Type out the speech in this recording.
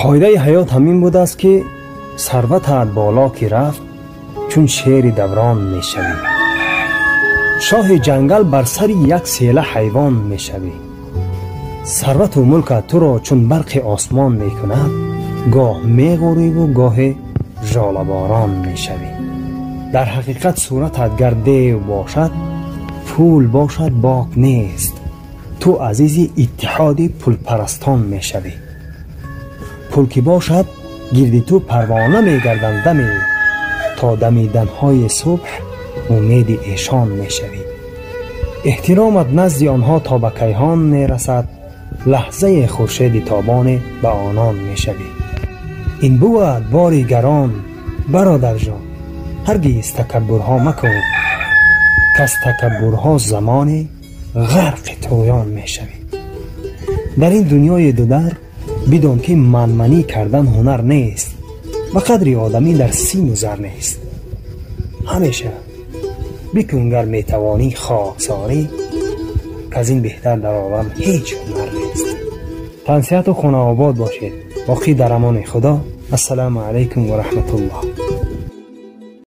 Қоидаи ҳаёт ҳамин будааст, ки сарватат боло ки рафт, чун шери даврон мешавӣ. Шоҳи ҷангал бар сари як села ҳайвон мешавӣ. Сарвату мулкат туро чун барқи осмон мекунад, гоҳ меғӯриву гоҳе жолаборон мешавӣ. Дар ҳақиқат суратат гар дев бошад, пул бошад бок нест. Ту азизи иттиҳоди пулпарастон мешавӣ. Пул ки бошад, гирди ту парвона мегарданд даме, то дамиданҳои субҳ умеди эшон мешавӣ. Эҳтиромат назди онҳо то ба кайҳон мерасад, лаҳзаи хуршеди тобоне ба онон мешавӣ. Ин бувад бори гарон, бародарҷон, ҳаргиз такаббурҳо макун, каз такаббурҳо замоне ғарқи тӯён мешавӣ. Дар ин дунёи дудар бидон, ки манманӣ кардан ҳунар нест ва қадри одамӣ дар симу зар нест. Ҳамеша бикун гар метавонӣ хоксорӣ, каз ин беҳтар дар олам ҳеҷ ҳунар нест. Тансиҳату хонаобод бошед. Боқӣ дар амони Худо. Ассалому алайкум ва раҳматуллоҳ.